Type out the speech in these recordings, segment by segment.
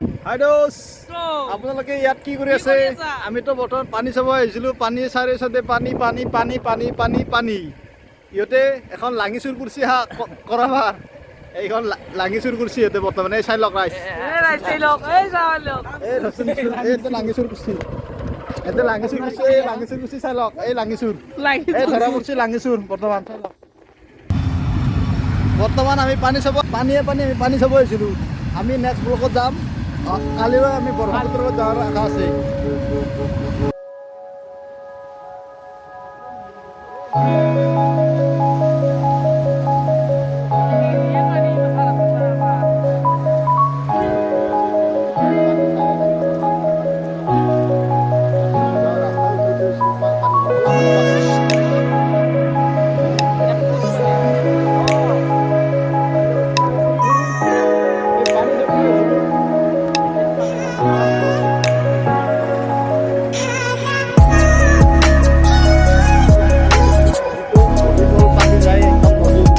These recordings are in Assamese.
হাই দোষ, আপোনালোকে ইয়াত কি কৰি আছে? আমিতো বৰ্তমান পানী চাব আহিছিলোঁ। পানী চাৰিও চাইডে পানী পানী পানী পানী পানী পানী। ইহঁতে এখন লাঙি চুৰ কৰিছে। হা কৰাবাৰ এইখন লাঙি চুৰ কৰিছে ইহঁতে বৰ্তমান। এই চাই লওক ৰাইজ। এই ধৰচোন, এই লাঙি চুৰ কৰিছে এতে, লাঙি চুৰ কৰিছে। এই লাঙি চুৰ কৰিছে, চাই লওক। এই লাঙি চুৰ, এই ধৰা পৰিছে লাঙি চুৰ বৰ্তমান, চাই লওক। বৰ্তমান আমি পানী চাব, পানীয়ে পানী, আমি পানী চাব আহিছিলোঁ। আমি নেক্সট ব্লকত যাম। কালিলৈ আমি ব্ৰহ্মপুত্ৰত যোৱাৰ আশা আছে। পানী যায় একদম নদীত।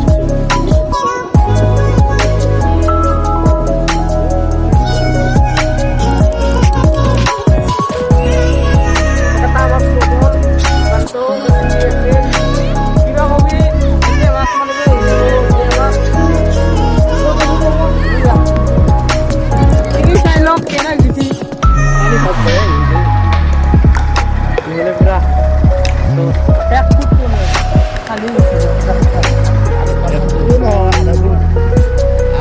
এটা মাছ ল'ব, দোকানটো আছে কিবা কবি। এতিয়া মাছ মাৰিব আহিছিলোঁ, এতিয়া মাছ এই চাই লওক কেনে গৈছি। পানী ভাত বেয়া হৈছে। নহ'লে পুৰা এক ফুট খালী গৈছে। একো নহয়, আধা ফুট।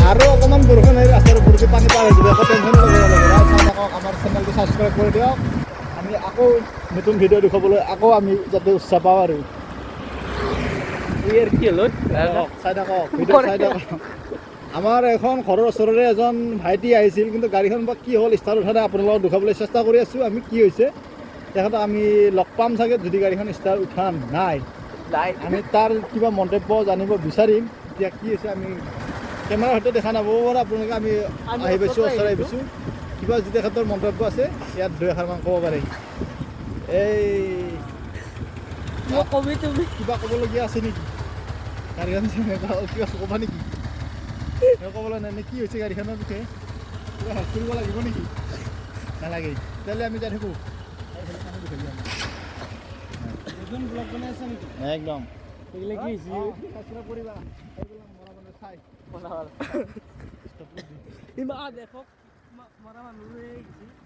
আৰু অকণমান বৰষুণ আহি ৰাস্তাৰ ওপৰতে পানী পাৰ হৈ যাব, একো টেনশ্যন ল'ব নালাগে। ৰাইজ, চাই থাকক আমাৰ চেনেলটো, ছাবস্ক্ৰাইব কৰি দিয়ক। আমি আকৌ নতুন ভিডিঅ' দেখুৱাবলৈ আকৌ আমি যাতে উৎসাহ পাওঁ আৰু ইয়াৰ কি হ'ল? চাই থাকক, ভিডিঅ' চাই থাকক। আমাৰ এখন ঘৰৰ ওচৰৰে এজন ভাইটি আহিছিল, কিন্তু গাড়ীখন বা কি হ'ল, ষ্টাৰ্ট উঠা নাই। আপোনালোকক দেখুৱাবলৈ চেষ্টা কৰি আছোঁ আমি কি হৈছে। তেখেতক আমি লগ পাম চাগে। যদি গাড়ীখন ষ্টাৰ্ট উঠা নাই, আমি তাৰ কিবা মন্তব্য জানিব বিচাৰিম। এতিয়া কি হৈছে আমি কেমেৰাৰ হয়তো দেখা নাপাব পাৰে আপোনালোকে। আমি আমি আহি পাইছোঁ, ওচৰতে ওচৰত আহি আহিছোঁ। পাইছোঁ। কিবা যদি তেখেতৰ মন্তব্য আছে, ইয়াত দুই এষাৰমান ক'ব পাৰে। এই মোক কবি তুমি। কিবা ক'বলগীয়া আছে নেকি? গাড়ীখন কিবা ক'বা নেকি? কিবা ক'বলৈ নাই নে? কি হৈছে গাড়ীখনৰ বিষয়ে? কিবা হেল্প কৰিব লাগিব নেকি? নালাগে, তেতিয়াহ'লে আমি যাই থাকোঁ। নতুন ব্লগ বনাই আছে নেকি? একদম। এইগিলা কি হৈছে? ছাবস্ক্ৰাইব কৰিবা, এইবিলাক মৰা মানুহ চাই। ইমান দেখক, মৰা মানুহ গৈছে।